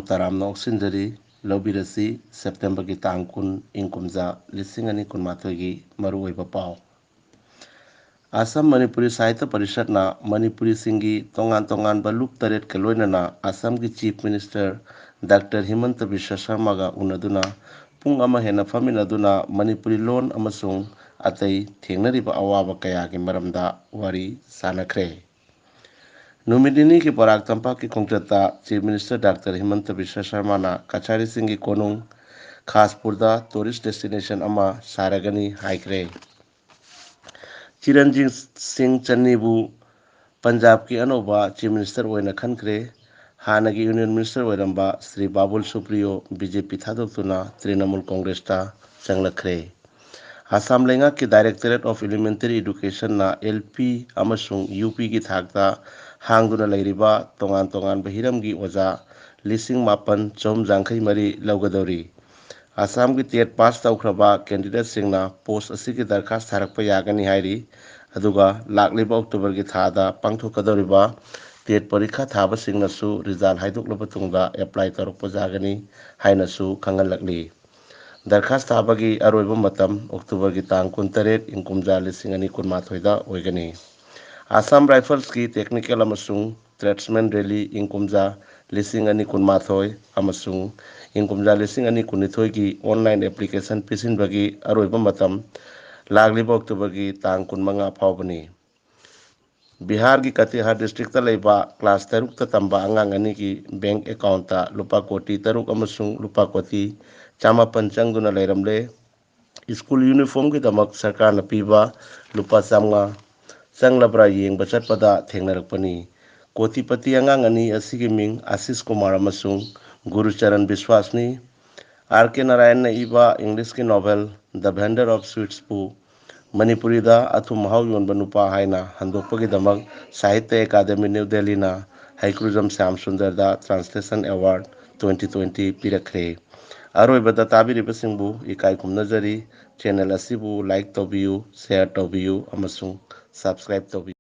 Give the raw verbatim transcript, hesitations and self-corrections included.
ꯇꯔꯥꯝꯅ ꯑꯣꯛꯁꯤꯟꯖꯔꯤ꯫ ꯂꯧꯕꯤꯔꯁꯤ ꯁꯦꯞꯇꯦꯝꯕꯔꯒꯤ ꯇꯥꯡ ꯀꯨꯟ, ꯏꯪ ꯀꯨꯝꯖꯥ ꯂꯤꯁꯤꯡ ꯑꯅꯤ ꯀꯨꯟꯃꯥꯊꯣꯏꯒꯤ ꯃꯔꯨꯑꯣꯏꯕ ꯄꯥꯎ꯫ ꯑꯁꯥꯝ ꯃꯅꯤꯄꯨꯔꯤ ꯁꯥꯍꯤꯇ꯭ꯌ ꯄꯔꯤꯁꯠꯅ ꯃꯅꯤꯄꯨꯔꯤꯁꯤꯡꯒꯤ ꯇꯣꯉꯥꯟ ꯇꯣꯉꯥꯟꯕ ꯂꯨꯞ ꯇꯔꯦꯠꯀ ꯂꯣꯏꯅꯅ ꯑꯁꯥꯝꯒꯤ Chief Minister Doctor ꯍꯤꯃꯟꯇ ꯕꯤꯁ꯭ꯋ ꯁꯔꯃꯥꯒ ꯎꯅꯗꯨꯅ ꯄꯨꯡ ꯑꯃ ꯍꯦꯟꯅ ꯐꯝꯃꯤꯟꯅꯗꯨꯅ ꯃꯅꯤꯄꯨꯔꯤ ꯂꯣꯟ ꯑꯃꯁꯨꯡ ꯑꯇꯩ ꯊꯦꯡꯅꯔꯤꯕ ꯑꯋꯥꯕ ꯀꯌꯥꯒꯤ ꯃꯔꯝꯗ ꯋꯥꯔꯤ ꯁꯥꯅꯈ꯭ꯔꯦ꯫ ꯅꯨꯃꯤꯠ ꯅꯤꯅꯤꯒꯤ ꯕꯔꯥꯛ ꯇꯝꯄꯥꯛꯀꯤ ꯈꯣꯡꯆꯠꯇ Chief Minister Doctor ꯍꯤꯃꯟꯇ ꯕꯤꯁ꯭ꯋ ꯁꯔꯃꯥꯅ ꯀꯆꯥꯔꯤꯁꯤꯡꯒꯤ ꯀꯣꯅꯨꯡ ꯈꯥꯁꯄꯨꯔꯗ tourist destination ꯑꯃ ꯁꯥꯔꯒꯅꯤ ꯍꯥꯏꯈ꯭ꯔꯦ꯫ ꯆꯤꯔꯟꯖꯤꯠ ꯁꯤꯡ ꯆꯟꯅꯤꯕꯨ ꯄꯟꯖꯥꯕꯀꯤ ꯑꯅꯧꯕ Chief Minister ꯑꯣꯏꯅ ꯈꯟꯈ꯭ꯔꯦ꯫ ꯍꯥꯟꯅꯒꯤ Union Minister ꯑꯣꯏꯔꯝꯕ ꯁ꯭ꯔꯤ ꯕꯥꯕꯨꯜ ꯁꯨꯄ꯭ꯔꯤꯌꯣ BJP ꯊꯥꯗꯣꯛꯇꯨꯅ ꯇ꯭ꯔꯤꯅꯃꯨꯜ ꯀꯣꯡꯒ꯭ꯔꯦꯁꯇ ꯆꯪꯂꯛꯈ꯭ꯔꯦ꯫ ꯑꯁꯥꯝ ꯂꯩꯉꯥꯛꯀꯤ Directorate of Elementary Educationꯅ L P ꯑꯃꯁꯨꯡ U Pꯒꯤ ꯊꯥꯛꯇ ꯍꯥꯡꯗꯨꯅ ꯂꯩꯔꯤꯕ ꯇꯣꯉꯥꯟ ꯇꯣꯉꯥꯟꯕ ꯍꯤꯔꯝꯒꯤ ꯑꯣꯖꯥ ꯂꯤꯁꯤꯡ ꯃꯥꯄꯟ ꯆꯍꯨꯝ ꯌꯥꯡꯈꯩ ꯃꯔꯤ ꯂꯧꯒꯗꯧꯔꯤ꯫ ꯑꯁꯥꯝꯒꯤ TET pass ꯇꯧꯈ꯭ꯔꯕ candidateꯁꯤꯡꯅ post ꯑꯁꯤꯒꯤ ꯗꯔꯈꯥꯁ ꯊꯥꯔꯛꯄ ꯌꯥꯒꯅꯤ ꯍꯥꯏꯔꯤ꯫ ꯑꯗꯨꯒ ꯂꯥꯛꯂꯤꯕ Octoberꯒꯤ ꯊꯥꯗ ꯄꯥꯡꯊꯣꯛꯀꯗꯧꯔꯤꯕ TET ꯄꯔꯤꯈꯥ ꯊꯥꯕꯁꯤꯡꯅꯁꯨ result ꯍꯥꯏꯗꯣꯛꯂꯕ ꯇꯨꯡꯗ apply ꯇꯧꯔꯛꯄ ꯌꯥꯒꯅꯤ ꯍꯥꯏꯅꯁꯨ ꯈꯪꯍꯜꯂꯛꯂꯤ꯫ ꯗꯔꯈꯥꯁ ꯊꯥꯕꯒꯤ ꯑꯔꯣꯏꯕ ꯃꯇꯝ Octoberꯒꯤ ꯇꯥꯡ ꯀꯨꯟꯇꯔꯦꯠ, ꯏꯪ ꯀꯨꯝꯖꯥ ꯂꯤꯁꯤꯡ ꯑꯅꯤ ꯀꯨꯟꯃꯥꯊꯣꯏꯗ ꯑꯣꯏꯒꯅꯤ꯫ Assam Riflesꯀꯤ technical ꯑꯃꯁꯨꯡ tradesman rally ꯏꯪ ꯀꯨꯝꯖꯥ ꯂꯤꯁꯤꯡ ꯑꯅꯤ ꯀꯨꯟꯃꯥꯊꯣꯏ ꯑꯃꯁꯨꯡ ꯏꯪ ꯀꯨꯝꯖꯥ ꯂꯤꯁꯤꯡ ꯑꯅꯤ ꯀꯨꯟꯅꯤꯊꯣꯏꯒꯤ online application ꯄꯤꯁꯤꯟꯕꯒꯤ ꯑꯔꯣꯏꯕ ꯃꯇꯝ ꯂꯥꯛꯂꯤꯕ Octoberꯒꯤ ꯇꯥꯡ ꯀꯨꯟꯃꯉꯥ ꯐꯥꯎꯕꯅꯤ꯫ ꯕꯤꯍꯥꯔꯒꯤ ꯀꯇꯤꯍꯥꯔ districtꯇ ꯂꯩꯕ class ꯇꯔꯨꯛꯇ ꯇꯝꯕ ꯑꯉꯥꯡ ꯑꯅꯤꯒꯤ bank accountꯇ ꯂꯨꯄꯥ ꯀꯣꯇꯤ ꯇꯔꯨꯛ ꯑꯃꯁꯨꯡ ꯂꯨꯄꯥ ꯀꯣꯇꯤ ꯆꯥꯃꯥꯄꯟ ꯆꯪꯗꯨꯅ ꯂꯩꯔꯝꯂꯦ꯫ School uniformꯒꯤꯗꯃꯛ ꯁꯔꯀꯥꯔꯅ ꯄꯤꯕ ꯂꯨꯄꯥ ꯆꯥꯝꯃꯉꯥ ꯆꯪꯂꯕ꯭ꯔꯥ ꯌꯦꯡꯕ ꯆꯠꯄꯗ ꯊꯦꯡꯅꯔꯛꯄꯅꯤ꯫ ꯀꯣꯇꯤꯄꯇꯤ ꯑꯉꯥꯡ ꯑꯅꯤ ꯑꯁꯤꯒꯤ ꯃꯤꯡ ꯑꯁꯤꯁ ꯀꯨꯃꯥꯔ ꯑꯃꯁꯨꯡ ꯒꯨꯔꯨꯆꯔꯟ ꯕꯤꯁ꯭ꯋꯥꯁꯅꯤ꯫ ꯑꯥꯔ ꯀꯦ ꯅꯥꯔꯥꯌꯟꯅ ꯏꯕ Englishꯀꯤ novel The Vendor of Sweetsꯄꯨ ꯃꯅꯤꯄꯨꯔꯤꯗ ꯑꯊꯨꯝ ꯑꯍꯥꯎ ꯌꯣꯟꯕ ꯅꯨꯄꯥ ꯍꯥꯏꯅ ꯍꯟꯗꯣꯛꯄꯒꯤꯗꯃꯛ ꯁꯥꯍꯤꯇ꯭ꯌ ꯑꯦꯀꯥꯗꯦꯃꯤ ꯅ꯭ꯌꯨ ꯗꯦꯜꯂꯤꯅ ꯍꯩꯀ꯭ꯔꯨꯖꯝ ꯁ꯭ꯌꯥꯝ ꯁꯨꯟꯗꯔꯗ translation award twenty twenty ꯄꯤꯔꯛꯈ꯭ꯔꯦ꯫ ꯑꯔꯣꯏꯕꯗ ꯇꯥꯕꯤꯔꯤꯕꯁꯤꯡꯕꯨ ꯏꯀꯥꯏ ꯈꯨꯝꯅꯖꯔꯤ꯫ Channel ꯑꯁꯤꯕꯨ like ꯇꯧꯕꯤꯌꯨ, share ꯇꯧꯕꯤꯌꯨ ꯑꯃꯁꯨꯡ subscribe ꯇꯧꯕꯤꯌꯨ꯫